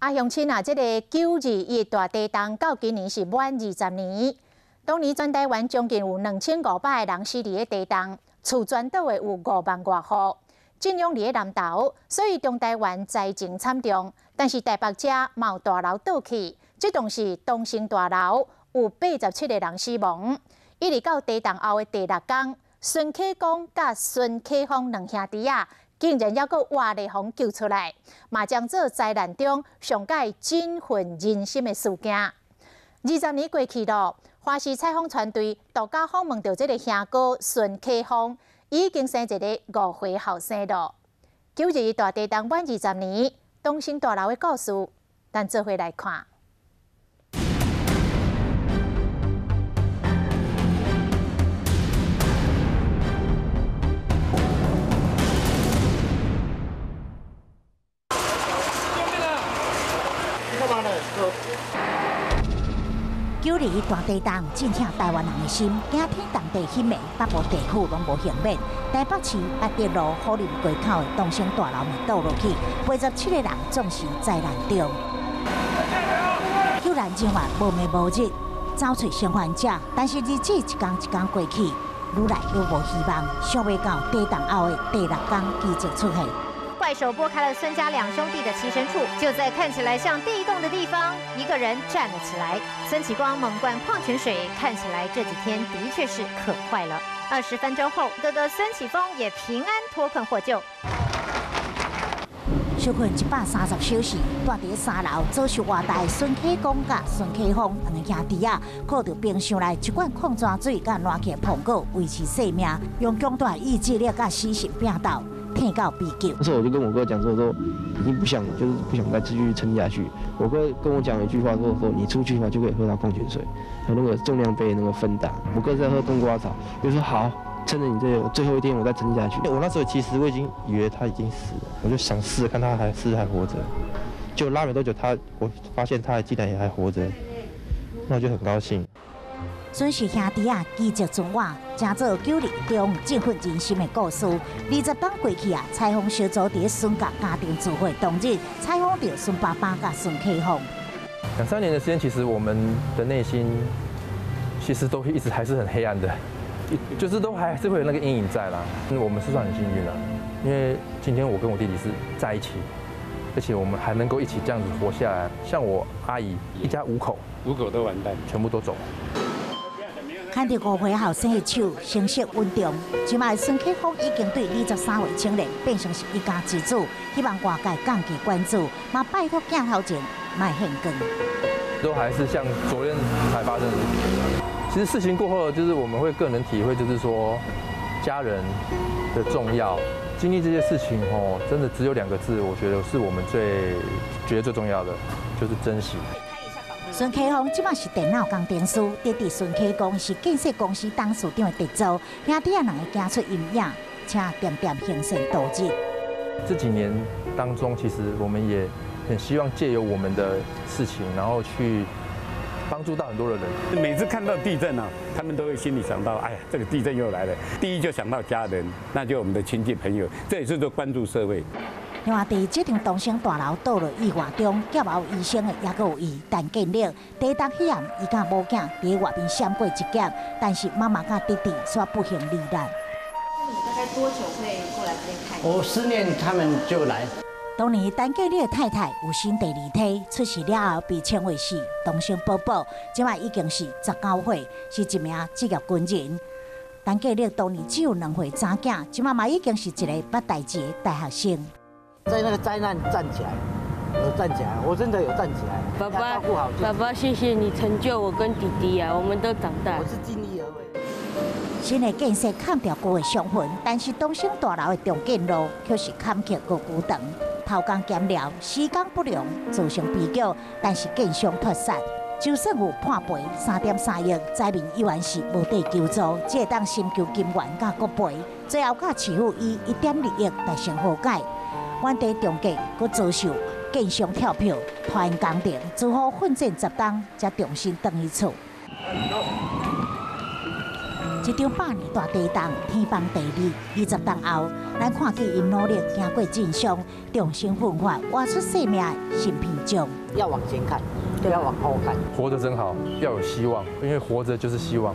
啊，鄉親啊，這个9·21大地震到今年是滿20年。當年全台灣將近有2500个人死佇咧地震，厝全倒的有5萬外戶，震央佇咧南投，所以中台灣災情慘重。但是台北這嘛有大樓倒去，這棟是東昇大樓，有87个人死亡。一直到地震後的第六工，孫啟光佮孫啟峰兩兄弟仔，竟然猶閣活咧，予救出來，嘛將做災難中上蓋振奮人心的事件。20年過去咯，華視採訪團隊獨家訪問著這个兄哥孫啟峰，已經生一个5歲後生咯。9·21大地震滿20年，東昇大樓的故事，咱做伙來看。9·21大地震震撼台灣人的心，驚天動地彼暝，北部地區攏無幸免。台北市八德路虎林街口的東昇大樓嘛倒落去，87个人總是災難中。救援人員無暝無日走揣生還者，但是日子一天一天過去，愈來愈無希望。想袂到地震後的第六天奇蹟出現。怪手撥開了孫家兩兄弟的棲身處，就在看起來像地洞的地方，一個人站了起來。孫啟光猛灌礦泉水，看起來這幾天的確是渴壞了。20分鐘後，哥哥孫啟峰也平安脫困獲救。小困130小時，蹛佇3樓遭受外大孫啟光佮孫啟峰兩个兄弟仔，靠著冰箱內一罐礦泉水佮爛去蘋果維持性命，用強大意志力佮死神拚鬥。天到被救。那時候我就跟我哥講說，說已經不想，就是不想再繼續撐下去。我哥跟我講一句話，說說你出去的話就可以喝到礦泉水，和那個重量杯那個芬達。我哥在喝冬瓜茶，就說好，趁著你這最後一天，我再撐下去。我那時候其實我已經以為他已經死了，我就想試看他還是還活着。就拉沒多久他，我發現他竟然也還活着，那我就很高興。孫氏兄弟仔奇蹟存活，成做9·21中振奮人心的故事。20冬過去啊，採訪小組佇孫家家庭聚會當日，採訪著孫爸爸佮孫啟峰。兩三年的時間，其實我們的內心其實都一直還是很黑暗的，就是都還是會有那個陰影在啦。我們是算很幸運啦，因為今天我跟我弟弟是在一起，而且我們還能夠一起這樣子活下來。像我阿姨一家五口，五口都完蛋，全部都走。牽著5歲後生的手，神色穩重。這擺孫啟峰已經對23歲青年變成是一家之主，希望外界降低關注，嘛拜託鏡頭前莫獻光。都還是像昨天才發生的事情。其實事情過後，就是我們會更能體會，就是說家人的重要。經歷這些事情，吼，真的只有兩個字，我覺得是我們最覺得最重要的，就是珍惜。孫啟峰這擺是電腦工程師，弟弟孫啟光是建設公司董事長的弟助，兄弟仔兩个行出陰影，請恬恬行善度日。這幾年當中，其實我們也很希望借由我們的事情，然後去幫助到很多的人。每次看到地震啊，他們都會心裡想到，哎呀，這個地震又來了。第一就想到家人，那就我們的親戚朋友，這也是都關注社會。另外，佇這棟東昇大樓倒落意外中，劫後餘生的猶閣有伊陳建立。地震彼暗，伊佮某囝佇外面閃過一劫，但是媽媽佮弟弟煞不幸罹難。你大概多久會過來這邊看？我思念他們就來。當年陳建立的太太有生第二胎，出世了後被稱為是東昇寶寶，這擺已經是19歲，是一名職業軍人。陳建立當年只有2歲查囝，這擺嘛已經是一个捌代誌的大學生。在那個災難站起來，有站起來，我真的有站起來。爸爸，爸爸，謝謝你成就我跟弟弟啊，我們都長大。我是盡力而為。新的建設砍掉舊的傷痕，但是東昇大樓的重建路卻是坎坷閣孤長。偷工減料，施工不良，造成悲劇。但是建商脫殺，就算有判賠3.3億，災民依然是無地求助，只會當尋求金援佮國賠，最後佮市府以1.2億達成和解。原地重建，閣遭受建商跳票拖延工程，只好奮戰10冬，才重新轉去厝。這場百年大地動，天崩地裂。20冬後，咱看見𪜶努力行過震傷，重新奮發，活出生命的新篇章。要往前看，不要往後看。活着真好，要有希望，因為活着就是希望。